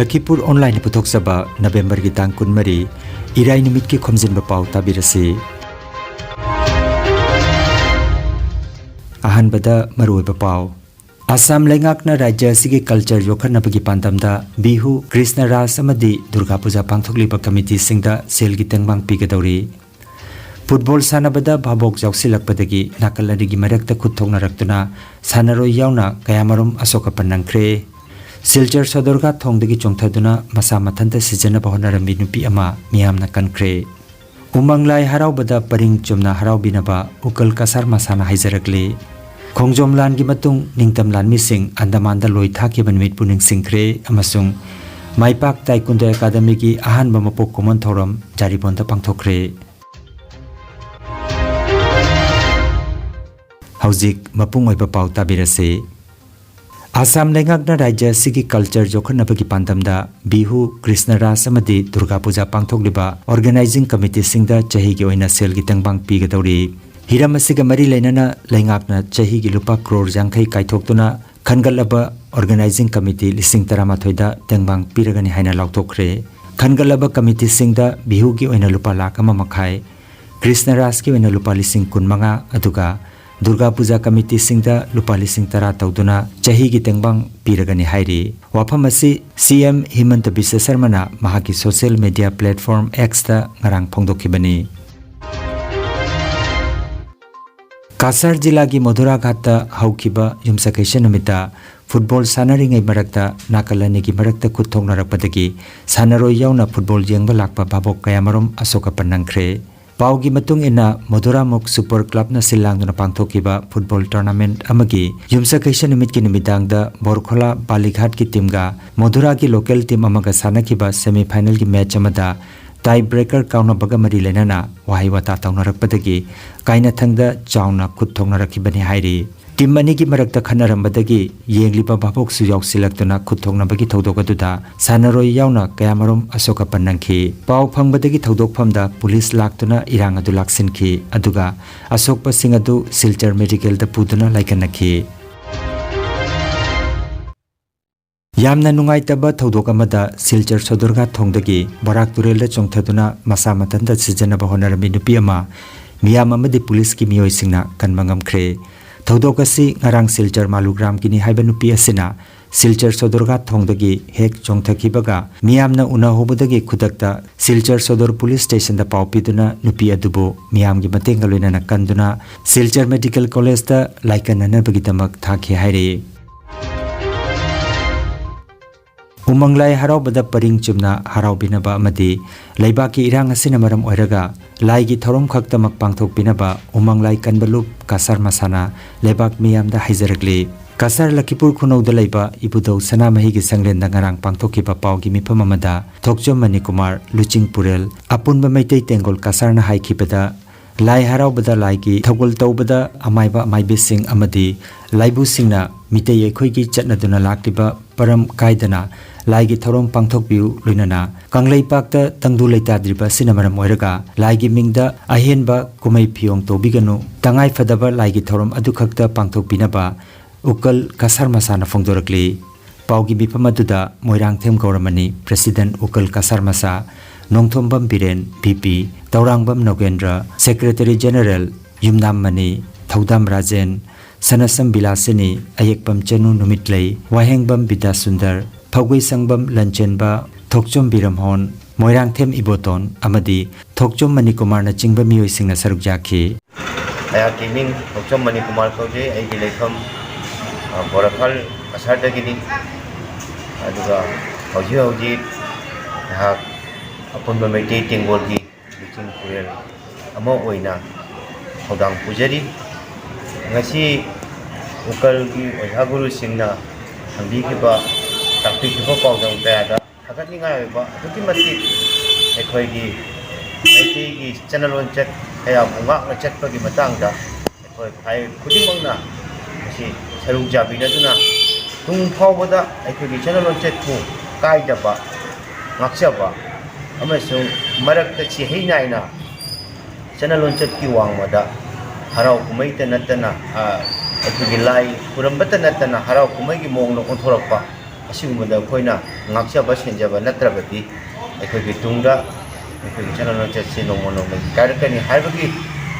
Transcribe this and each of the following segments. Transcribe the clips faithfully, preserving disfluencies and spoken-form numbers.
ꯂꯈꯤꯄꯨꯔ ꯑꯣꯟꯂꯥꯏꯟꯅ ꯄꯨꯊꯣꯛꯆꯕ ꯅꯕꯦꯝꯕꯔꯒꯤ ꯇꯥꯡ ꯀꯨꯟꯃꯔꯤ, ꯏꯔꯥꯏ ꯅꯨꯃꯤꯠꯀꯤ ꯈꯣꯝꯖꯤꯟꯕ ꯄꯥꯎ ꯇꯥꯕꯤꯔꯁꯤ꯫ ꯑꯍꯥꯟꯕꯗ ꯃꯔꯨꯑꯣꯏꯕ ꯄꯥꯎ꯫ ꯑꯁꯥꯝ ꯂꯩꯉꯥꯛꯅ ꯔꯥꯖ꯭ꯌ ꯑꯁꯤꯒꯤ ꯀꯜꯆꯔ ꯌꯣꯛꯈꯠꯅꯕꯒꯤ ꯄꯥꯟꯗꯝꯗ ꯕꯤꯍꯨ, ꯀ꯭ꯔꯤꯁꯅ ꯔꯥꯁ ꯑꯃꯗꯤ ꯗꯨꯔꯒꯥ ꯄꯨꯖꯥ ꯄꯥꯡꯊꯣꯛꯂꯤꯕ ꯀꯃꯤꯇꯤꯁꯤꯡꯗ ꯁꯦꯜꯒꯤ ꯇꯦꯡꯕꯥꯡ ꯄꯤꯒꯗꯧꯔꯤ꯫ ꯐꯨꯠꯕꯣꯜ ꯁꯥꯟꯅꯕꯗ ꯚꯥꯕꯣꯛ ꯌꯥꯎꯁꯤꯜꯂꯛꯄꯗꯒꯤ ꯅꯥꯀꯜ ꯑꯅꯤꯒꯤ ꯃꯔꯛꯇ ꯈꯨꯠ ꯊꯣꯛꯅꯔꯛꯇꯨꯅ ꯁꯥꯟꯅꯔꯣꯏ ꯌꯥꯎꯅ ꯀꯌꯥꯃꯔꯨꯝ ꯑꯁꯣꯛ ꯑꯄꯟ ꯅꯪꯈ꯭ꯔꯦ꯫ ꯁꯤꯜꯆꯔ ꯁꯣꯗꯣꯔꯒꯥ ꯊꯣꯡꯗꯒꯤ ꯆꯣꯡꯊꯗꯨꯅ ꯃꯁꯥ ꯃꯊꯟꯇ ꯁꯤꯖꯅꯕ ꯍꯣꯠꯅꯔꯝꯃꯤ ꯅꯨꯄꯤ ꯑꯃ ꯃꯤꯌꯥꯝꯅ ꯀꯟꯈ꯭ꯔꯦ꯫ ꯎꯃꯪ ꯂꯥꯏ ꯍꯔꯥꯎꯕꯗ ꯄꯔꯤꯡ ꯆꯨꯝꯅ ꯍꯔꯥꯎꯕꯤꯅꯕ ꯎꯀꯜ ꯀꯁꯥꯔ ꯃꯁꯥꯅ ꯍꯥꯏꯖꯔꯛꯂꯤ꯫ ꯈꯣꯡꯖꯣꯝ ꯂꯥꯟꯒꯤ ꯃꯇꯨꯡ ꯅꯤꯡꯇꯝ ꯂꯥꯟꯃꯤꯁꯤꯡ ꯑꯟꯗꯃꯥꯟꯗ ꯂꯣꯏ ꯊꯥꯈꯤꯕ ꯅꯨꯃꯤꯠꯄꯨ ꯅꯤꯡꯁꯤꯡꯈ꯭ꯔꯦ ꯑꯃꯁꯨꯡ ꯃꯥꯏꯄꯥꯛ ꯇꯥꯏꯀꯨꯟꯗꯣ ꯑꯦꯀꯥꯗꯃꯤꯒꯤ ꯑꯍꯥꯟꯕ ꯃꯄꯣꯛ ꯀꯨꯝꯑꯣꯟ ꯊꯧꯔꯝ ꯖꯥꯔꯤꯕꯣꯟꯗ ꯄꯥꯡꯊꯣꯛꯈ꯭ꯔꯦ꯫ ꯍꯧꯖꯤꯛ ꯃꯄꯨꯡ ꯑꯣꯏꯕ ꯄꯥꯎ ꯇꯥꯕꯤꯔꯁꯤ꯫ ꯑꯁꯥꯝ ꯂꯩꯉꯥꯛꯅ ꯔꯥꯖ꯭ꯌ ꯑꯁꯤꯒꯤ ꯀꯜꯆꯔ ꯌꯣꯛꯈꯠꯅꯕꯒꯤ ꯄꯥꯟꯗꯝꯗ ꯕꯤꯍꯨ, ꯀ꯭ꯔꯤꯁꯅ ꯔꯥꯁ ꯑꯃꯗꯤ ꯗꯨꯔꯒꯥ ꯄꯨꯖꯥ ꯄꯥꯡꯊꯣꯛꯂꯤꯕ ꯑꯣꯔꯒꯅꯥꯏꯖꯤꯡ ꯀꯃꯤꯇꯤꯁꯤꯡꯗ ꯆꯍꯤꯒꯤ ꯑꯣꯏꯅ ꯁꯦꯜꯒꯤ ꯇꯦꯡꯕꯥꯡ ꯄꯤꯒꯗꯧꯔꯤ꯫ ꯍꯤꯔꯝ ꯑꯁꯤꯒ ꯃꯔꯤ ꯂꯩꯅꯅ ꯂꯩꯉꯥꯛꯅ ꯆꯍꯤꯒꯤ ꯂꯨꯄꯥ ꯀ꯭ꯔꯣꯔ ꯌꯥꯡꯈꯩ ꯀꯥꯏꯊꯣꯛꯇꯨꯅ ꯈꯟꯒꯠꯂꯕ ꯑꯣꯔꯒꯅꯥꯏꯖꯤꯡ ꯀꯃꯤꯇꯤ ꯂꯤꯁꯤꯡ ꯇꯔꯥꯃꯥꯊꯣꯏꯗ ꯇꯦꯡꯕꯥꯡ ꯄꯤꯔꯒꯅꯤ ꯍꯥꯏꯅ ꯂꯥꯎꯊꯣꯛꯈ꯭ꯔꯦ꯫ ꯈꯟꯒꯠꯂꯕ ꯀꯃꯤꯇꯤꯁꯤꯡꯗ ꯕꯤꯍꯨꯒꯤ ꯑꯣꯏꯅ ꯂꯨꯄꯥ ꯂꯥꯈ ꯑꯃ ꯃꯈꯥꯏ, ꯀ꯭ꯔꯤꯁꯅ ꯔꯥꯁꯀꯤ ꯑꯣꯏꯅ ꯂꯨꯄꯥ ꯂꯤꯁꯤꯡ ꯀꯨꯟꯃꯉꯥ, ꯑꯗꯨꯒ ꯗꯨꯔꯒꯥ ꯄꯨꯖꯥ ꯀꯃꯤꯇꯤꯁꯤꯡꯗ ꯂꯨꯄꯥ ꯂꯤꯁꯤꯡ ꯇꯔꯥ ꯇꯧꯗꯨꯅ ꯆꯍꯤꯒꯤ ꯇꯦꯡꯕꯥꯡ ꯄꯤꯔꯒꯅꯤ ꯍꯥꯏꯔꯤ꯫ ꯋꯥꯐꯝ ꯑꯁꯤ ꯁꯤ ꯑꯦꯝ ꯍꯤꯃꯟꯇ ꯕꯤꯁ꯭ꯋ ꯁꯔꯃꯅ ꯃꯍꯥꯛꯀꯤ ꯁꯣꯁꯤꯌꯦꯜ ꯃꯤꯗꯤꯌꯥ ꯄ꯭ꯂꯦꯠꯐꯣꯔꯝ ꯑꯦꯛꯁꯇ ꯉꯔꯥꯡ ꯐꯣꯡꯗꯣꯛꯈꯤꯕꯅꯤ꯫ ꯀꯁꯥꯔ ꯖꯤꯂꯥꯒꯤ ꯃꯣꯙꯨꯔꯥꯘꯥꯠꯇ ꯍꯧꯈꯤꯕ ꯌꯨꯝꯁꯀꯩꯁ ꯅꯨꯃꯤꯠꯇ ꯐꯨꯠꯕꯣꯜ ꯁꯥꯟꯅꯔꯤꯉꯩ ꯃꯔꯛꯇ ꯅꯥꯀꯜ ꯑꯅꯤꯒꯤ ꯃꯔꯛꯇ ꯈꯨꯠ ꯊꯣꯛꯅꯔꯛꯄꯗꯒꯤ ꯁꯥꯟꯅꯔꯣꯏ ꯌꯥꯎꯅ ꯐꯨꯠꯕꯣꯜ ꯌꯦꯡꯕ ꯂꯥꯛꯄ ꯚꯥꯕꯣꯛ ꯀꯌꯥꯃꯔꯨꯝ ꯑꯁꯣꯛ ꯑꯄꯟ ꯅꯪꯈ꯭ꯔꯦ꯫ ꯄꯥꯎꯒꯤ ꯃꯇꯨꯡ ꯏꯟꯅ, ꯃꯣꯙꯨꯔꯥꯃꯨꯈ ꯁꯨꯄꯔ ꯀ꯭ꯂꯕꯅ ꯁꯤꯜ ꯂꯥꯡꯗꯨꯅ ꯄꯥꯡꯊꯣꯛꯈꯤꯕ ꯐꯨꯠꯕꯣꯜ ꯇꯣꯔꯅꯥꯃꯦꯟꯠ ꯑꯃꯒꯤ ꯌꯨꯝꯁꯀꯩꯁ ꯅꯨꯃꯤꯠꯀꯤ ꯅꯨꯃꯤꯗꯥꯡꯗ ꯕꯣꯔꯈꯣꯂꯥ ꯕꯥꯂꯤꯘꯥꯠꯀꯤ ꯇꯤꯝꯒ ꯃꯣꯙꯨꯔꯥꯒꯤ ꯂꯣꯀꯦꯜ ꯇꯤꯝ ꯑꯃꯒ ꯁꯥꯟꯅꯈꯤꯕ ꯁꯦꯃꯤ ꯐꯥꯏꯅꯦꯜꯒꯤ ꯃꯦꯆ ꯑꯃꯗ ꯇꯥꯏ ꯕ꯭ꯔꯦꯀꯔ ꯀꯥꯎꯅꯕꯒ ꯃꯔꯤ ꯂꯩꯅꯅ ꯋꯥꯍꯩ ꯋꯥꯇꯥ ꯇꯧꯅꯔꯛꯄꯗꯒꯤ ꯀꯥꯏꯅꯊꯪꯗ ꯆꯥꯎꯅ ꯈꯨꯠ ꯊꯣꯛꯅꯔꯛꯈꯤꯕꯅꯤ ꯍꯥꯏꯔꯤ꯫ ꯇꯤꯝ ꯑꯅꯤꯒꯤ ꯃꯔꯛꯇ ꯈꯠꯅꯔꯝꯕꯗꯒꯤ ꯌꯦꯡꯂꯤꯕ ꯚꯥꯕꯣꯛꯁꯨ ꯌꯥꯎꯁꯤꯜꯂꯛꯇꯨꯅ ꯈꯨꯠ ꯊꯣꯛꯅꯕꯒꯤ ꯊꯧꯗꯣꯛ ꯑꯗꯨꯗ ꯁꯥꯟꯅꯔꯣꯏ ꯌꯥꯎꯅ ꯀꯌꯥꯃꯔꯨꯝ ꯑꯁꯣꯛ ꯑꯄꯟ ꯅꯪꯈꯤ꯫ ꯄꯥꯎ ꯐꯪꯕꯗꯒꯤ ꯊꯧꯗꯣꯛꯐꯝꯗ ꯄꯨꯂꯤꯁ ꯂꯥꯛꯇꯨꯅ ꯏꯔꯥꯡ ꯑꯗꯨ ꯂꯥꯛꯁꯤꯟꯈꯤ, ꯑꯗꯨꯒ ꯑꯁꯣꯛꯄꯁꯤꯡ ꯑꯗꯨ ꯁꯤꯜꯆꯔ ꯃꯦꯗꯤꯀꯦꯜꯗ ꯄꯨꯗꯨꯅ ꯂꯥꯏꯀꯠꯅꯈꯤ꯫ ꯌꯥꯝꯅ ꯅꯨꯡꯉꯥꯏꯇꯕ ꯊꯧꯗꯣꯛ ꯑꯃꯗ ꯁꯤꯜꯆꯔ ꯁꯣꯗꯔꯒꯥꯠ ꯊꯣꯡꯗꯒꯤ ꯕꯔꯥꯛ ꯇꯨꯔꯦꯜꯗ ꯆꯣꯡꯊꯗꯨꯅ ꯃꯁꯥ ꯃꯊꯟꯇ ꯁꯤꯖꯤꯟꯅꯕ ꯍꯣꯠꯅꯔꯝꯃꯤ ꯅꯨꯄꯤ ꯑꯃ ꯃꯤꯌꯥꯝ ꯑꯃꯗꯤ ꯄꯨꯂꯤꯁꯀꯤ ꯃꯤꯑꯣꯏꯁꯤꯡꯅ ꯀꯟꯕ ꯉꯝꯈ꯭ꯔꯦ꯫ ꯊꯧꯗꯣꯛ ꯑꯁꯤ ꯉꯔꯥꯡ ꯁꯤꯜꯆꯔ ꯃꯥꯂꯨꯒ꯭ꯔꯥꯝꯒꯤꯅꯤ ꯍꯥꯏꯕ ꯅꯨꯄꯤ ꯑꯁꯤꯅ ꯁꯤꯜꯆꯔ ꯁꯣꯗꯔꯒꯥꯠ ꯊꯣꯡꯗꯒꯤ ꯍꯦꯛ ꯆꯣꯡꯊꯈꯤꯕꯒ ꯃꯤꯌꯥꯝꯅ ꯎꯅꯍꯧꯕꯗꯒꯤ ꯈꯨꯗꯛꯇ ꯁꯤꯜꯆꯔ ꯁꯣꯗꯔ ꯄꯨꯂꯤꯁ ꯁ꯭ꯇꯦꯁꯟꯗ ꯄꯥꯎ ꯄꯤꯗꯨꯅ ꯅꯨꯄꯤ ꯑꯗꯨꯕꯨ ꯃꯤꯌꯥꯝꯒꯤ ꯃꯇꯦꯡꯒ ꯂꯣꯏꯅꯅ ꯀꯟꯗꯨꯅ ꯁꯤꯜꯆꯔ ꯃꯦꯗꯤꯀꯦꯜ ꯀꯣꯂꯦꯖꯇ ꯂꯥꯏꯀꯠꯅꯅꯕꯒꯤꯗꯃꯛ ꯊꯥꯈꯤ ꯍꯥꯏꯔꯤ꯫ ꯎꯃꯪ ꯂꯥꯏ ꯍꯔꯥꯎꯕꯗ ꯄꯔꯤꯡ ꯆꯨꯝꯅ ꯍꯔꯥꯎꯕꯤꯅꯕ ꯑꯃꯗꯤ ꯂꯩꯕꯥꯛꯀꯤ ꯏꯔꯥꯡ ꯑꯁꯤꯅ ꯃꯔꯝ ꯑꯣꯏꯔꯒ ꯂꯥꯏꯒꯤ ꯊꯧꯔꯝ ꯈꯛꯇꯃꯛ ꯄꯥꯡꯊꯣꯛꯄꯤꯅꯕ ꯎꯃꯪ ꯂꯥꯏ ꯀꯟꯕ ꯂꯨꯞ ꯀꯁꯥꯔ ꯃꯁꯥꯅ ꯂꯩꯕꯥꯛ ꯃꯤꯌꯥꯝꯗ ꯍꯥꯏꯖꯔꯛꯂꯤ꯫ ꯀꯁꯥꯔ ꯂꯈꯤꯄꯨꯔ ꯈꯨꯅꯧꯗ ꯂꯩꯕ ꯏꯕꯨꯙꯧ ꯁꯅꯥꯃꯍꯤꯒꯤ ꯁꯪꯂꯦꯟꯗ ꯉꯔꯥꯡ ꯄꯥꯡꯊꯣꯛꯈꯤꯕ ꯄꯥꯎꯒꯤ ꯃꯤꯐꯝ ꯑꯃꯗ ꯊꯣꯛꯆꯣꯝ ꯃꯅꯤꯀꯨꯃꯥꯔ, ꯂꯨꯆꯤꯡ ꯄꯨꯔꯦꯜ, ꯑꯄꯨꯟꯕ ꯃꯩꯇꯩ ꯇꯦꯡꯒꯣꯜ ꯀꯁꯥꯔꯅ ꯍꯥꯏꯈꯤꯕꯗ, ꯂꯥꯏ ꯍꯔꯥꯎꯕꯗ ꯂꯥꯏꯒꯤ ꯊꯧꯒꯜ ꯇꯧꯕꯗ ꯑꯃꯥꯏꯕ ꯑꯃꯥꯏꯕꯤꯁꯤꯡ ꯑꯃꯗꯤ ꯂꯥꯏꯕꯨꯁꯤꯡꯅ ꯃꯤꯇꯩ ꯑꯩꯈꯣꯏꯒꯤ ꯆꯠꯅꯗꯨꯅ ꯂꯥꯛꯂꯤꯕ ꯄꯔꯝ ꯀꯥꯏꯗꯅ ꯂꯥꯏꯒꯤ ꯊꯧꯔꯝ ꯄꯥꯡꯊꯣꯛꯄꯤꯌꯨ, ꯂꯣꯏꯅꯅ ꯀꯪꯂꯩꯄꯥꯛꯇ ꯇꯪꯗꯨ ꯂꯩꯇꯥꯗ꯭ꯔꯤꯕ ꯑꯁꯤꯅ ꯃꯔꯝ ꯑꯣꯏꯔꯒ ꯂꯥꯏꯒꯤ ꯃꯤꯡꯗ ꯑꯍꯦꯟꯕ ꯀꯨꯝꯍꯩ ꯐꯤꯌꯣꯡ ꯇꯧꯕꯤꯒꯅꯨ, ꯇꯉꯥꯏ ꯐꯗꯕ ꯂꯥꯏꯒꯤ ꯊꯧꯔꯝ ꯑꯗꯨꯈꯛꯇ ꯄꯥꯡꯊꯣꯛꯄꯤꯅꯕ ꯎꯀꯜ ꯀꯁꯥꯔ ꯃꯁꯥꯅ ꯐꯣꯡꯗꯣꯔꯛꯂꯤ꯫ ꯄꯥꯎꯒꯤ ꯃꯤꯐꯝ ꯑꯗꯨꯗ ꯃꯣꯏꯔꯥꯡꯊꯦꯝ ꯒꯧꯔꯃꯅꯤ, ꯄ꯭ꯔꯦꯁꯤꯗꯦꯟꯠ ꯎꯀꯜ ꯀꯁꯥꯔ ꯃꯁꯥ, Nongthombam Biren, V P, Thourangbam Nogendra, secretary general Yumnam Mani, Thoudam Rajen, ꯁꯅꯁꯝ ꯕꯤꯂꯥꯁꯤꯅꯤ, ꯑꯌꯦꯛꯄꯝ ꯆꯅꯨ ꯅꯨꯃꯤꯠꯂꯩ, ꯋꯥꯍꯦꯡꯕꯝ ꯕꯤꯗ꯭ꯌꯥꯁꯨꯟꯗꯔ, ꯐꯧꯒꯩꯁꯪꯕꯝ ꯂꯟꯆꯦꯟꯕ, ꯊꯣꯛꯆꯣꯝ ꯕꯤꯔꯝꯍꯣꯟ, ꯃꯣꯏꯔꯥꯡꯊꯦꯝ ꯏꯕꯣꯇꯣꯟ ꯑꯃꯗꯤ ꯊꯣꯛꯆꯣꯝ ꯃꯅꯤꯀꯨꯃꯥꯔꯅꯆꯤꯡꯕ ꯃꯤꯑꯣꯏꯁꯤꯡꯅ ꯁꯔꯨꯛ ꯌꯥꯈꯤ꯫ ꯑꯩꯍꯥꯛꯀꯤ ꯃꯤꯡ ꯊꯣꯛꯆꯣꯝ ꯃꯅꯤꯀꯨꯃꯥꯔ ꯀꯧꯖꯩ꯫ ꯑꯩꯒꯤ ꯂꯩꯐꯝ, ꯑ, ꯕꯣꯔꯥꯈꯥꯜ ꯀꯁꯥꯔꯗꯒꯤꯅꯤ꯫ ꯑꯗꯨꯒ ꯍꯧꯖꯤꯛ ꯍꯧꯖꯤꯛ ꯑꯩꯍꯥꯛ ꯑꯄꯨꯟꯕ ꯃꯩꯇꯩ ꯇꯦꯡꯒꯣꯜꯒꯤ ꯂꯨꯆꯤꯡ ꯄꯨꯔꯦꯜ ꯑꯃ ꯑꯣꯏꯅ ꯊꯧꯗꯥꯡ ꯄꯨꯖꯔꯤ꯫ ꯉꯁꯤ ꯎꯀꯜꯒꯤ ꯑꯣꯖꯥ ꯒꯨꯔꯨꯁꯤꯡꯅ ꯊꯝꯕꯤꯈꯤꯕ, ꯇꯥꯛꯄꯤꯈꯤꯕ ꯄꯥꯎꯗꯝ ꯀꯌꯥꯗ ꯊꯥꯒꯠꯅꯤꯡꯉꯥꯏ ꯑꯣꯏꯕ, ꯑꯗꯨꯛꯀꯤ ꯃꯇꯤꯛ ꯑꯩꯈꯣꯏꯒꯤ ꯃꯩꯇꯩꯒꯤ ꯆꯠꯅ ꯂꯣꯟꯆꯠ ꯀꯌꯥꯕꯨ ꯉꯥꯛꯅ ꯆꯠꯄꯒꯤ ꯃꯇꯥꯡꯗ ꯑꯩꯈꯣꯏ ꯐꯥꯏꯔꯦꯜ ꯈꯨꯗꯤꯡꯃꯛꯅ ꯃꯁꯤ ꯁꯔꯨꯛ ꯌꯥꯕꯤꯅꯗꯨꯅ ꯇꯨꯡ ꯐꯥꯎꯕꯗ ꯑꯩꯈꯣꯏꯒꯤ ꯆꯠꯅ ꯂꯣꯟꯆꯠꯄꯨ ꯀꯥꯏꯗꯕ ꯉꯥꯛꯆꯕ ꯑꯃꯁꯨꯡ ꯃꯔꯛꯇ ꯆꯤꯍꯩ ꯅꯥꯏꯅ ꯆꯠꯅ ꯂꯣꯟꯆꯠꯀꯤ ꯋꯥꯡꯃꯗ ꯍꯔꯥꯎ ꯀꯨꯝꯍꯩꯇ ꯅꯠꯇꯅ, ꯑ, ꯑꯩꯈꯣꯏꯒꯤ ꯂꯥꯏ ꯈꯨꯔꯝꯕꯇ ꯅꯠꯇꯅ ꯍꯔꯥꯎ ꯀꯨꯝꯍꯩꯒꯤ ꯃꯑꯣꯡꯗ ꯑꯣꯟꯊꯣꯔꯛꯄ ꯑꯁꯤꯒꯨꯝꯕꯗ ꯑꯩꯈꯣꯏꯅ ꯉꯥꯛꯆꯕ ꯁꯦꯟꯖꯕ ꯅꯠꯇ꯭ꯔꯕꯗꯤ ꯑꯩꯈꯣꯏꯒꯤ ꯇꯨꯡꯗ ꯑꯩꯈꯣꯏꯒꯤ ꯆꯠꯅ ꯂꯣꯟꯆꯠꯁꯦ ꯅꯣꯡꯃ ꯅꯣꯡꯃꯒꯤ ꯀꯥꯏꯔꯛꯀꯅꯤ ꯍꯥꯏꯕꯒꯤ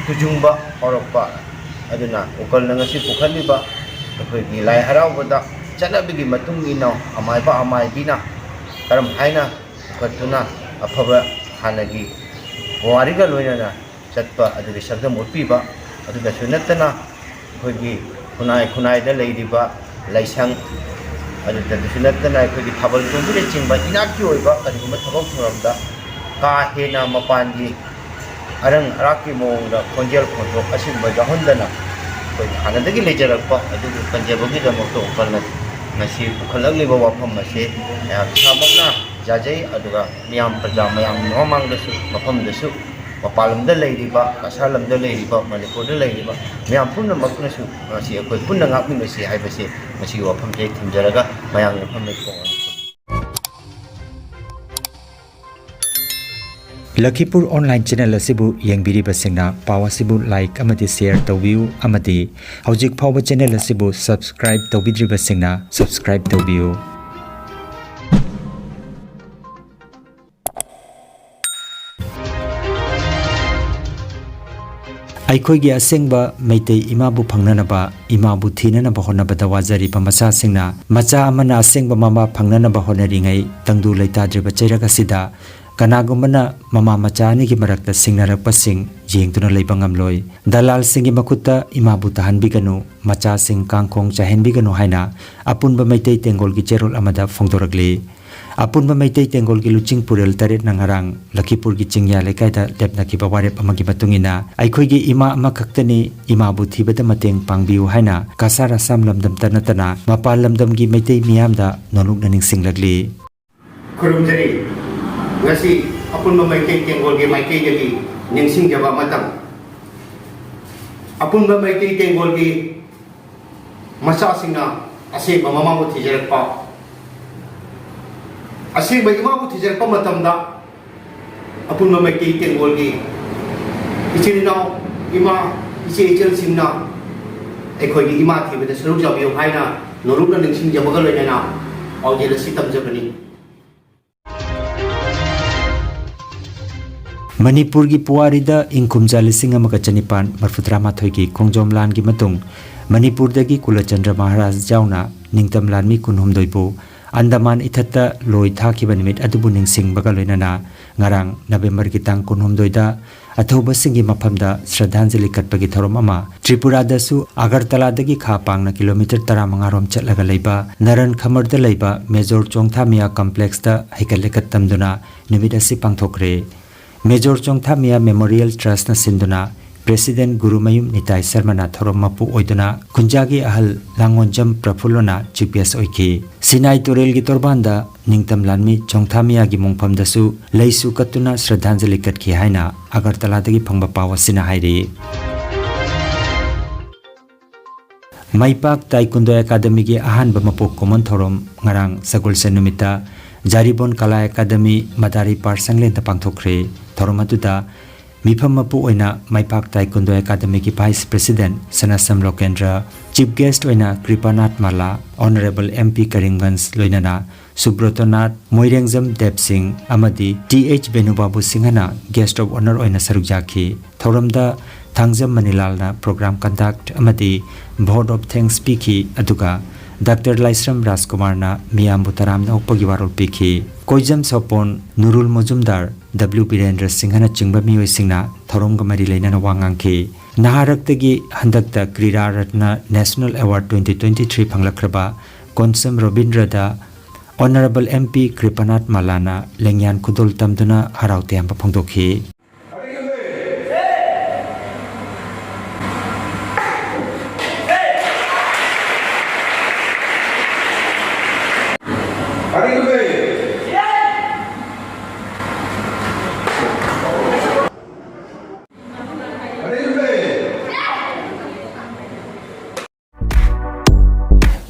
ꯇꯨꯖꯨꯡꯕ ꯍꯧꯔꯛꯄ꯫ ꯑꯗꯨꯅ ꯎꯀꯜꯅ ꯉꯁꯤ ꯄꯨꯈꯠꯂꯤꯕ ꯑꯩꯈꯣꯏꯒꯤ ꯂꯥꯏ ꯍꯔꯥꯎꯕꯗ ꯆꯠꯅꯕꯤꯒꯤ ꯃꯇꯨꯡ ꯏꯟꯅ ꯑꯃꯥꯏꯕ ꯑꯃꯥꯏꯕꯤꯅ ꯀꯔꯝ ꯍꯥꯏꯅ ꯄꯨꯈꯠꯇꯨꯅ ꯑꯐꯕ ꯍꯥꯟꯅꯒꯤ ꯄꯨꯋꯥꯔꯤꯒ ꯂꯣꯏꯅꯅ ꯆꯠꯄ ꯑꯗꯨꯒꯤ ꯁꯛꯇꯝ ꯎꯠꯄꯤꯕ꯫ ꯑꯗꯨꯗꯁꯨ ꯅꯠꯇꯅ ꯑꯩꯈꯣꯏꯒꯤ ꯈꯨꯟꯅꯥꯏ ꯈꯨꯟꯅꯥꯏꯗ ꯂꯩꯔꯤꯕ ꯂꯥꯏꯁꯪ, ꯑꯗꯨꯗꯁꯨ ꯅꯠꯇꯅ ꯑꯩꯈꯣꯏꯒꯤ ꯊꯥꯕꯜ ꯆꯣꯡꯕꯤꯅꯆꯤꯡꯕ ꯏꯅꯥꯠꯀꯤ ꯑꯣꯏꯕ ꯀꯔꯤꯒꯨꯝꯕ ꯊꯕꯛ ꯊꯧꯔꯝꯗ ꯀꯥ ꯍꯦꯟꯅ ꯃꯄꯥꯟꯒꯤ ꯑꯔꯪ ꯑꯔꯥꯛꯀꯤ ꯃꯑꯣꯡꯗ ꯈꯣꯟꯖꯦꯜ ꯈꯣꯟꯊꯣꯛ ꯑꯁꯤꯒꯨꯝꯕ ꯌꯥꯎꯍꯟꯗꯅ ꯑꯩꯈꯣꯏꯒꯤ ꯍꯥꯟꯅꯗꯒꯤ ꯂꯩꯖꯔꯛꯄ ꯑꯗꯨꯕꯨ ꯀꯟꯖꯕꯒꯤꯗꯃꯛꯇ ꯎꯀꯜꯅ ꯉꯁꯤ ꯄꯨꯈꯠꯂꯛꯂꯤꯕ ꯋꯥꯐꯝ ꯑꯁꯤ ꯑꯩꯍꯥꯛ ꯏꯁꯥꯃꯛꯅ ꯌꯥꯖꯩ꯫ ꯑꯗꯨꯒ ꯃꯤꯌꯥꯝ ꯄ꯭ꯔꯖꯥ ꯃꯌꯥꯝꯒꯤ ꯃꯃꯥꯡꯗꯁꯨ ꯃꯐꯝꯗꯁꯨ ꯃꯄꯥꯟ ꯂꯝꯗ ꯂꯩꯔꯤꯕ, ꯀꯁꯥꯔ ꯂꯝꯗ ꯂꯩꯔꯤꯕ, ꯃꯅꯤꯄꯨꯔꯗ ꯂꯩꯔꯤꯕ ꯃꯤꯌꯥꯝ ꯄꯨꯝꯅꯃꯛꯅꯁꯨ ꯉꯁꯤ ꯑꯩꯈꯣꯏ ꯄꯨꯟꯅ ꯉꯥꯛꯃꯤꯟꯅꯁꯤ ꯍꯥꯏꯕꯁꯤ ꯃꯁꯤꯒꯤ ꯋꯥꯐꯝꯁꯦ ꯑꯩ ꯊꯝꯖꯔꯒ ꯃꯌꯥꯝꯒꯤ ꯃꯐꯝꯗ ꯊꯣꯡꯂꯒꯦ꯫ ꯂꯈꯤꯄꯨꯔ ꯑꯣꯟꯂꯥꯏꯟ ꯆꯦꯅꯦꯜ ꯑꯁꯤꯕꯨ ꯌꯦꯡꯕꯤꯔꯤꯕꯁꯤꯡꯅ ꯄꯥꯎ ꯑꯁꯤꯕꯨ ꯂꯥꯏꯛ ꯑꯃꯗꯤ ꯁꯦꯌꯔ ꯇꯧꯕꯤꯌꯨ ꯑꯃꯗꯤ ꯍꯧꯖꯤꯛ ꯐꯥꯎꯕ ꯆꯦꯅꯦꯜ ꯑꯁꯤꯕꯨ ꯁꯕꯁꯀ꯭ꯔꯥꯏꯕ ꯇꯧꯕꯤꯗ꯭ꯔꯤꯕꯁꯤꯡꯅ ꯁꯕꯁꯀ꯭ꯔꯥꯏꯕ ꯇꯧꯕꯤꯌꯨ꯫ ꯑꯩꯈꯣꯏꯒꯤ ꯑꯁꯦꯡꯕ ꯃꯩꯇꯩ ꯏꯃꯥꯕꯨ ꯐꯪꯅꯅꯕ, ꯏꯃꯥꯕꯨ ꯊꯤꯅꯅꯕ ꯍꯣꯠꯅꯕꯗ ꯋꯥꯖꯔꯤꯕ ꯃꯆꯥꯁꯤꯡꯅ, ꯃꯆꯥ ꯑꯃꯅ ꯑꯁꯦꯡꯕ ꯃꯃꯥ ꯐꯪꯅꯅꯕ ꯍꯣꯠꯅꯔꯤꯉꯩ ꯇꯪꯗꯨ ꯂꯩꯇꯥꯗ꯭ꯔꯤꯕ ꯆꯩꯔꯛ ꯑꯁꯤꯗ ꯀꯅꯥꯒꯨꯝꯕꯅ ꯃꯃꯥ ꯃꯆꯥ ꯑꯅꯤꯒꯤ ꯃꯔꯛꯇ ꯁꯤꯡꯅꯔꯛꯄꯁꯤꯡ ꯌꯦꯡꯗꯨꯅ ꯂꯩꯕ ꯉꯝꯂꯣꯏ꯫ ꯗꯂꯥꯜꯁꯤꯡꯒꯤ ꯃꯈꯨꯠꯇ ꯏꯃꯥꯕꯨ ꯇꯥꯍꯟꯕꯤꯒꯅꯨ, ꯃꯆꯥꯁꯤꯡ ꯀꯥꯡꯈꯣꯡ ꯆꯥꯏꯍꯟꯕꯤꯒꯅꯨ ꯍꯥꯏꯅ ꯑꯄꯨꯟꯕ ꯃꯩꯇꯩ ꯇꯦꯡꯒꯣꯜꯒꯤ ꯆꯦꯔꯣꯜ ꯑꯃꯗ ꯐꯣꯡꯗꯣꯔꯛꯂꯤ꯫ ꯑꯄꯨꯟꯕ ꯃꯩꯇꯩ ꯇꯦꯡꯒꯣꯜꯒꯤ ꯂꯨꯆꯤꯡ ꯄꯨꯔꯦꯜ ꯇꯔꯦꯠꯅ ꯉꯔꯥꯡ ꯂꯈꯤꯄꯨꯔꯒꯤ ꯆꯤꯡꯌꯥ ꯂꯩꯀꯥꯏꯗ ꯂꯦꯞꯅꯈꯤꯕ ꯋꯥꯔꯦꯞ ꯑꯃꯒꯤ ꯃꯇꯨꯡ ꯏꯟꯅ, ꯑꯩꯈꯣꯏꯒꯤ ꯏꯃꯥ ꯑꯃꯈꯛꯇꯅꯤ, ꯏꯃꯥꯕꯨ ꯊꯤꯕꯗ ꯃꯇꯦꯡ ꯄꯥꯡꯕꯤꯌꯨ ꯍꯥꯏꯅ ꯀꯁꯥꯔ ꯑꯁꯥꯝ ꯂꯝꯗꯝꯇ ꯅꯠꯇꯅ ꯃꯄꯥꯟ ꯂꯝꯗꯝꯒꯤ ꯃꯩꯇꯩ ꯃꯤꯌꯥꯝꯗ ꯅꯣꯂꯨꯛꯅ ꯅꯤꯡꯁꯤꯡꯂꯛꯂꯤ꯫ ꯈꯨꯔꯨꯝꯖꯔꯤ꯫ ꯉꯁꯤ ꯑꯄꯨꯟꯕ ꯃꯩꯇꯩ ꯇꯦꯡꯒꯣꯜꯒꯤ ꯃꯥꯏꯀꯩꯗꯒꯤ ꯅꯤꯡꯁꯤꯡꯖꯕ ꯑꯃꯇꯪ꯫ ꯑꯄꯨꯟꯕ ꯃꯩꯇꯩ ꯇꯦꯡꯒꯣꯜꯒꯤ ꯃꯆꯥꯁꯤꯡꯅ ꯑꯁꯦꯡꯕ ꯃꯃꯥꯕꯨ ꯊꯤꯖꯔꯛꯄ, ꯑꯁꯦꯡꯕ ꯏꯃꯥꯕꯨ ꯊꯤꯖꯔꯛꯄ ꯃꯇꯝꯗ ꯑꯄꯨꯟꯕ ꯃꯩꯇꯩ ꯇꯦꯡꯒꯣꯜꯒꯤ ꯏꯆꯤꯜ ꯏꯅꯥꯎ, ꯏꯃꯥ, ꯏꯆꯦ ꯏꯆꯜꯁꯤꯡꯅ ꯑꯩꯈꯣꯏꯒꯤ ꯏꯃꯥ ꯊꯤꯕꯗ ꯁꯔꯨꯛ ꯌꯥꯕꯤꯌꯨ ꯍꯥꯏꯅ ꯅꯣꯂꯨꯛꯅ ꯅꯤꯡꯁꯤꯡꯖꯕꯒ ꯂꯣꯏꯅꯅ ꯄꯥꯎꯖꯦꯜ ꯑꯁꯤ ꯇꯝꯖꯕꯅꯤ꯫ ꯃꯅꯤꯄꯨꯔꯒꯤ ꯄꯨꯋꯥꯔꯤꯗ ꯏꯪ ꯀꯨꯝꯖꯥ ꯂꯤꯁꯤꯡ ꯑꯃꯒ ꯆꯅꯤꯄꯥꯟ ꯃꯔꯐꯨꯇꯔꯥ ꯃꯥꯊꯣꯏꯒꯤ ꯈꯣꯡꯖꯣꯝ ꯂꯥꯟꯒꯤ ꯃꯇꯨꯡ ꯃꯅꯤꯄꯨꯔꯗꯒꯤ ꯀꯨꯂꯆꯟꯗ꯭ꯔ ꯃꯍꯥꯔꯥꯖ ꯌꯥꯎꯅ ꯅꯤꯡꯇꯝ ꯂꯥꯟꯃꯤ ꯀꯨꯟꯍꯨꯝꯗꯣꯏꯕꯨ ꯑꯟꯗꯃꯥꯟ ꯏꯊꯠꯇ ꯂꯣꯏ ꯊꯥꯈꯤꯕ ꯅꯨꯃꯤꯠ ꯑꯗꯨꯕꯨ ꯅꯤꯡꯁꯤꯡꯕꯒ ꯂꯣꯏꯅꯅ ꯉꯔꯥꯡ ꯅꯕꯦꯝꯕꯔꯒꯤ ꯇꯥꯡ ꯀꯨꯟꯍꯨꯝꯗꯣꯏꯗ ꯑꯊꯧꯕꯁꯤꯡꯒꯤ ꯃꯐꯝꯗ ꯁ꯭ꯔꯗꯥꯟꯖꯂꯤ ꯀꯠꯄꯒꯤ ꯊꯧꯔꯝ ꯑꯃ ꯇ꯭ꯔꯤꯄꯨꯔꯥꯗꯁꯨ ꯑꯒꯔꯇꯂꯥꯗꯒꯤ ꯈꯥ ꯄꯥꯡꯅ ꯀꯤꯂꯣꯃꯤꯇꯔ ꯇꯔꯥꯃꯉꯥ ꯔꯣꯝ ꯆꯠꯂꯒ ꯂꯩꯕ ꯅꯔꯟ ꯈꯃꯔꯗ ꯂꯩꯕ ꯃꯦꯖꯣꯔ ꯆꯣꯡꯊꯥꯃꯤꯌꯥ ꯀꯝꯄ꯭ꯂꯦꯛꯁꯇ ꯍꯩꯀꯠ ꯂꯩꯀꯠ ꯇꯝꯗꯨꯅ ꯅꯨꯃꯤꯠ ꯑꯁꯤ ꯄꯥꯡꯊꯣꯛꯈ꯭ꯔꯦ꯫ ꯃꯦꯖꯣꯔ ꯆꯣꯡꯊꯥꯃꯤꯌꯥ ꯃꯦꯃꯣꯔꯤꯌꯦꯜ ꯇ꯭ꯔꯁꯅ ꯁꯤꯟꯗꯨꯅ ꯄ꯭ꯔꯦꯁꯤꯗꯦꯟ ꯒꯨꯔꯨꯃꯌꯨꯝ ꯅꯤꯇꯥꯏ ꯁꯔꯃꯅ ꯊꯧꯔꯝ ꯃꯄꯨ ꯑꯣꯏꯗꯨꯅ ꯈꯨꯟꯖꯥꯒꯤ ꯑꯍꯜ ꯂꯥꯡꯉꯣꯟꯖꯝ ꯄ꯭ꯔꯐꯨꯜꯂꯣꯅ ꯆꯤꯐ ꯒꯦꯁ ꯑꯣꯏꯈꯤ꯫ ꯁꯤꯅꯥꯏ ꯇꯨꯔꯦꯜꯒꯤ ꯇꯣꯔꯕꯥꯟꯗ ꯅꯤꯡꯇꯝ ꯂꯥꯟꯃꯤ ꯆꯣꯡꯊꯥꯃꯤꯌꯥꯒꯤ ꯃꯣꯡꯐꯝꯗꯁꯨ ꯂꯩꯁꯨ ꯀꯠꯇꯨꯅ ꯁ꯭ꯔꯗꯥꯟꯖꯂꯤ ꯀꯠꯈꯤ ꯍꯥꯏꯅ ꯑꯒꯔꯇꯂꯥꯗꯒꯤ ꯐꯪꯕ ꯄꯥꯎ ꯑꯁꯤꯅ ꯍꯥꯏꯔꯤ꯫ ꯃꯩꯄꯥꯛ ꯇꯥꯏꯀꯨꯟꯗꯣ ꯑꯦꯀꯥꯗꯃꯤꯒꯤ ꯑꯍꯥꯟꯕ ꯃꯄꯣꯛ ꯀꯨꯝꯑꯣꯟ ꯊꯧꯔꯝ ꯉꯔꯥꯡ ꯁꯒꯣꯜꯁꯦꯟ ꯅꯨꯃꯤꯠꯇ ꯖꯥꯔꯤꯕꯣꯟ ꯀꯂꯥ ꯑꯦꯀꯥꯗꯃꯤ ꯃꯗꯥꯔꯤ ꯄꯥꯔ ꯁꯪꯂꯦꯟꯗ ꯄꯥꯡꯊꯣꯛꯈ꯭ꯔꯦ꯫ ꯊꯧꯔꯝ ꯑꯗꯨꯗ ꯃꯤꯐꯝ ꯃꯄꯨ ꯑꯣꯏꯅ ꯃꯩꯄꯥꯛ ꯇꯥꯏꯀꯨꯟꯗꯣ ꯑꯦꯀꯥꯗꯃꯤꯒꯤ vice president Sanasam Lokendra, chief guest ꯑꯣꯏꯅ ꯀ꯭ꯔꯤꯄꯥꯅꯥꯊ ꯃꯥꯂꯥ, ꯑꯣꯅꯔꯦꯕꯜ ꯑꯦꯝ ꯄꯤ ꯀꯔꯤꯝꯒꯟꯖ ꯂꯣꯏꯅꯅ ꯁꯨꯕ꯭ꯔꯣꯇꯣꯅꯥꯊ, ꯃꯣꯏꯔꯦꯡꯖꯝ ꯗꯦꯕ ꯁꯤꯡ ꯑꯃꯗꯤ ꯇꯤ ꯑꯩꯆ ꯕꯦꯅꯨꯕꯥꯕꯨ ꯁꯤꯡꯍꯅ ꯒꯦꯁ꯭ꯠ ꯑꯣꯐ ꯑꯣꯅꯔ ꯑꯣꯏꯅ ꯁꯔꯨꯛ ꯌꯥꯈꯤ꯫ ꯊꯧꯔꯝꯗ ꯊꯥꯡꯖꯝ ꯃꯅꯤꯂꯥꯜꯅ ꯄ꯭ꯔꯣꯒ꯭ꯔꯥꯝ ꯀꯟꯗꯛ ꯑꯃꯗꯤ ꯚꯣꯠ ꯑꯣꯐ ꯊꯦꯡꯛꯁ ꯄꯤꯈꯤ, ꯑꯗꯨꯒ ꯗꯥꯛꯇꯔ ꯂꯥꯏꯁ꯭ꯔꯝ ꯔꯥꯖꯀꯨꯃꯥꯔꯅ ꯃꯤꯌꯥꯝꯕꯨ ꯇꯔꯥꯝꯅ ꯑꯣꯛꯄꯒꯤ ꯋꯥꯔꯣꯜ ꯄꯤꯈꯤ꯫ ꯀꯣꯏꯖꯝ ꯁꯣꯄꯣꯟ, ꯅꯨꯔꯨꯜ ꯃꯣꯖꯨꯝꯗꯥꯔ, ꯗꯕ꯭ꯂꯤꯎ ꯕꯤꯔꯦꯟꯗ꯭ꯔ ꯁꯤꯡꯍꯅꯆꯤꯡꯕ ꯃꯤꯑꯣꯏꯁꯤꯡꯅ ꯊꯧꯔꯝꯒ ꯃꯔꯤ ꯂꯩꯅꯅ ꯋꯥ ꯉꯥꯡꯈꯤ꯫ ꯅꯍꯥꯔꯛꯇꯒꯤ ꯍꯟꯗꯛꯇ Krida Ratna national award twenty twenty three ꯐꯪꯂꯛꯈ꯭ꯔꯕ ꯀꯣꯟꯁꯝ ꯔꯣꯕꯤꯟꯗ꯭ꯔꯗ ꯑꯣꯅꯔꯦꯕꯜ ꯑꯦꯝ ꯄꯤ ꯀ꯭ꯔꯤꯄꯥꯅꯥꯊ ꯃꯥꯂꯥꯅ ꯂꯦꯡꯌꯥꯟ ꯈꯨꯗꯣꯜ ꯇꯝꯗꯨꯅ ꯍꯔꯥꯎ ꯇꯌꯥꯝꯕ ꯐꯣꯡꯗꯣꯛꯈꯤ꯫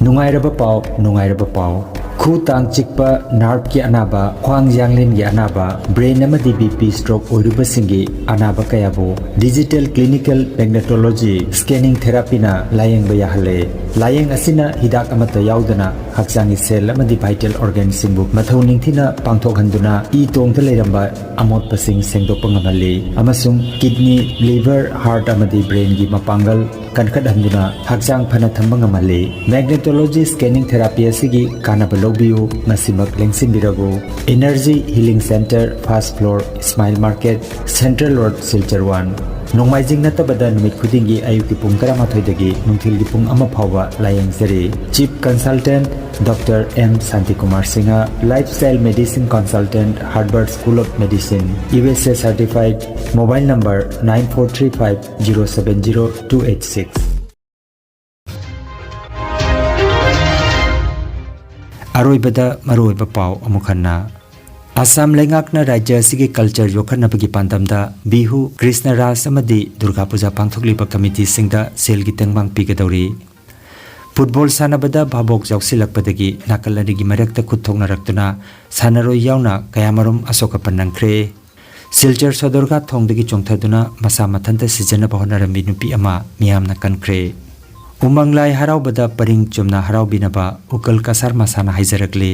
ꯅꯨꯡꯉꯥꯏꯔꯕ ꯄꯥꯎ, ꯅꯨꯡꯉꯥꯏꯔꯕ ꯄꯥꯎ꯫ ꯈꯨ ꯇꯥꯡ ꯆꯤꯛꯄ, ꯅꯥꯔꯚꯀꯤ ꯑꯅꯥꯕ, ꯈ꯭ꯋꯥꯡ ꯌꯥꯡꯂꯦꯟꯒꯤ ꯑꯅꯥꯕ, ꯕ꯭ꯔꯦꯟ ꯑꯃꯗꯤ ꯕꯤ ꯄꯤ ꯁ꯭ꯇ꯭ꯔꯣꯛ ꯑꯣꯏꯔꯨꯕꯁꯤꯡꯒꯤ ꯑꯅꯥꯕ ꯀꯌꯥꯕꯨ ꯗꯤꯖꯤꯇꯦꯜ ꯀ꯭ꯂꯤꯅꯤꯀꯦꯜ ꯃꯦꯒꯅꯦꯇꯣꯂꯣꯖꯤ ꯁ꯭ꯀꯦꯅꯤꯡ ꯊꯦꯔꯥꯄꯤꯅ ꯂꯥꯌꯦꯡꯕ ꯌꯥꯍꯜꯂꯦ꯫ ꯂꯥꯌꯦꯡ ꯑꯁꯤꯅ ꯍꯤꯗꯥꯛ ꯑꯃꯠꯇ ꯌꯥꯎꯗꯅ ꯍꯛꯆꯥꯡꯒꯤ ꯁꯦꯜ ꯑꯃꯗꯤ ꯚꯥꯏꯇꯦꯜ ꯑꯣꯔꯒꯥꯟꯁꯤꯡꯕꯨ ꯃꯊꯧ ꯅꯤꯡꯊꯤꯅ ꯄꯥꯡꯊꯣꯛꯍꯟꯗꯨꯅ ꯏ ꯇꯣꯡꯗ ꯂꯩꯔꯝꯕ ꯑꯃꯣꯠꯄꯁꯤꯡ ꯁꯦꯡꯗꯣꯛꯄ ꯉꯝꯍꯜꯂꯤ ꯑꯃꯁꯨꯡ ꯀꯤꯗꯅꯤ, ꯂꯤꯚꯔ, ꯍꯥꯔꯠ ꯑꯃꯗꯤ ꯕ꯭ꯔꯦꯟꯒꯤ ꯃꯄꯥꯡꯒꯜ ꯀꯟꯈꯠꯍꯟꯗꯨꯅ ꯍꯛꯆꯥꯡ ꯐꯅ ꯊꯝꯕ ꯉꯝꯍꯜꯂꯤ꯫ ꯃꯦꯒꯅꯦꯇꯣꯂꯣꯖꯤ ꯁ꯭ꯀꯦꯅꯤꯡ ꯊꯦꯔꯥꯄꯤ ꯑꯁꯤꯒꯤ ꯀꯥꯟꯅꯕ ꯂꯧꯕꯤꯌꯨ, ꯃꯁꯤꯃꯛ ꯂꯦꯡꯁꯤꯟꯕꯤꯔꯕꯨ꯫ Energy healing centre, first floor, Ismail market, central road, Silchar one. ꯅꯣꯡꯃꯥꯏꯖꯤꯡ ꯅꯠꯇꯕꯗ ꯅꯨꯃꯤꯠ ꯈꯨꯗꯤꯡꯒꯤ ꯑꯌꯨꯛꯀꯤ ꯄꯨꯡ ꯇꯔꯥꯃꯥꯊꯣꯏꯗꯒꯤ ꯅꯨꯡꯊꯤꯜꯒꯤ ꯄꯨꯡ ꯑꯃ ꯐꯥꯎꯕ ꯂꯥꯌꯦꯡꯖꯔꯤ꯫ Chief consultant doctor M Shantikumar Singh, lifestyle medicine consultant, Harvard school of medicine, U S A certified, mobile number nine four three five zero seven zero two eight six꯫ ꯑꯔꯣꯏꯕꯗ ꯃꯔꯨꯑꯣꯏꯕ ꯄꯥꯎ ꯑꯃꯨꯛ ꯍꯟꯅ꯫ ꯑꯁꯥꯝ ꯂꯩꯉꯥꯛꯅ ꯔꯥꯖ꯭ꯌ ꯑꯁꯤꯒꯤ ꯀꯜꯆꯔ ꯌꯣꯛꯈꯠꯅꯕꯒꯤ ꯄꯥꯟꯗꯝꯗ ꯕꯤꯍꯨ, ꯀ꯭ꯔꯤꯁꯅ ꯔꯥꯁ ꯑꯃꯗꯤ ꯗꯨꯔꯒꯥ ꯄꯨꯖꯥ ꯄꯥꯡꯊꯣꯛꯂꯤꯕ ꯀꯃꯤꯇꯤꯁꯤꯡꯗ ꯁꯦꯜꯒꯤ ꯇꯦꯡꯕꯥꯡ ꯄꯤꯒꯗꯧꯔꯤ꯫ ꯐꯨꯠꯕꯣꯜ ꯁꯥꯟꯅꯕꯗ ꯚꯥꯕꯣꯛ ꯌꯥꯎꯁꯤꯜꯂꯛꯄꯗꯒꯤ ꯅꯥꯀꯜ ꯑꯅꯤꯒꯤ ꯃꯔꯛꯇ ꯈꯨꯠ ꯊꯣꯛꯅꯔꯛꯇꯨꯅ ꯁꯥꯟꯅꯔꯣꯏ ꯌꯥꯎꯅ ꯀꯌꯥꯃꯔꯨꯝ ꯑꯁꯣꯛ ꯑꯄꯟ ꯅꯪꯈ꯭ꯔꯦ꯫ ꯁꯤꯜꯆꯔ ꯁꯣꯗꯣꯔꯒꯥꯠ ꯊꯣꯡꯗꯒꯤ ꯆꯣꯡꯊꯗꯨꯅ ꯃꯁꯥ ꯃꯊꯟꯇ ꯁꯤꯖꯅꯕ ꯍꯣꯠꯅꯔꯝꯃꯤ ꯅꯨꯄꯤ ꯑꯃ ꯃꯤꯌꯥꯝꯅ ꯀꯟꯈ꯭ꯔꯦ꯫ ꯎꯃꯪ ꯂꯥꯏ ꯍꯔꯥꯎꯕꯗ ꯄꯔꯤꯡ ꯆꯨꯝꯅ ꯍꯔꯥꯎꯕꯤꯅꯕ ꯎꯀꯜ ꯀꯁꯥꯔ ꯃꯁꯥꯅ ꯍꯥꯏꯖꯔꯛꯂꯤ꯫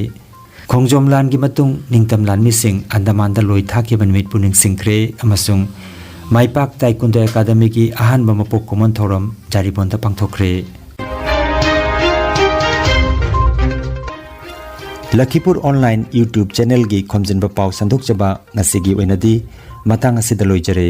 ꯈꯣꯡꯖꯣꯝ ꯂꯥꯟꯒꯤ ꯃꯇꯨꯡ ꯅꯤꯡꯇꯝ ꯂꯥꯟꯃꯤꯁꯤꯡ ꯑꯟꯗꯃꯥꯟꯗ ꯂꯣꯏ ꯊꯥꯈꯤꯕ ꯅꯨꯃꯤꯠꯄꯨ ꯅꯤꯡꯁꯤꯡꯈ꯭ꯔꯦ ꯑꯃꯁꯨꯡ ꯃꯥꯏꯄꯥꯛ ꯇꯥꯏꯀꯨꯟꯗꯣ ꯑꯦꯀꯥꯗꯃꯤꯒꯤ ꯑꯍꯥꯟꯕ ꯃꯄꯣꯛ ꯀꯨꯝꯑꯣꯟ ꯊꯧꯔꯝ ꯖꯥꯔꯤꯕꯣꯟꯗ ꯄꯥꯡꯊꯣꯛꯈ꯭ꯔꯦ꯫ ꯂꯈꯤꯄꯨꯔ ꯑꯣꯟꯂꯥꯏꯟ YouTube ꯆꯦꯅꯦꯜꯒꯤ ꯈꯣꯝꯖꯤꯟꯕ ꯄꯥꯎ ꯁꯟꯗꯣꯛꯆꯕ ꯉꯁꯤꯒꯤ ꯑꯣꯏꯅꯗꯤ ꯃꯇꯥꯡ ꯑꯁꯤꯗ ꯂꯣꯏꯖꯔꯦ꯫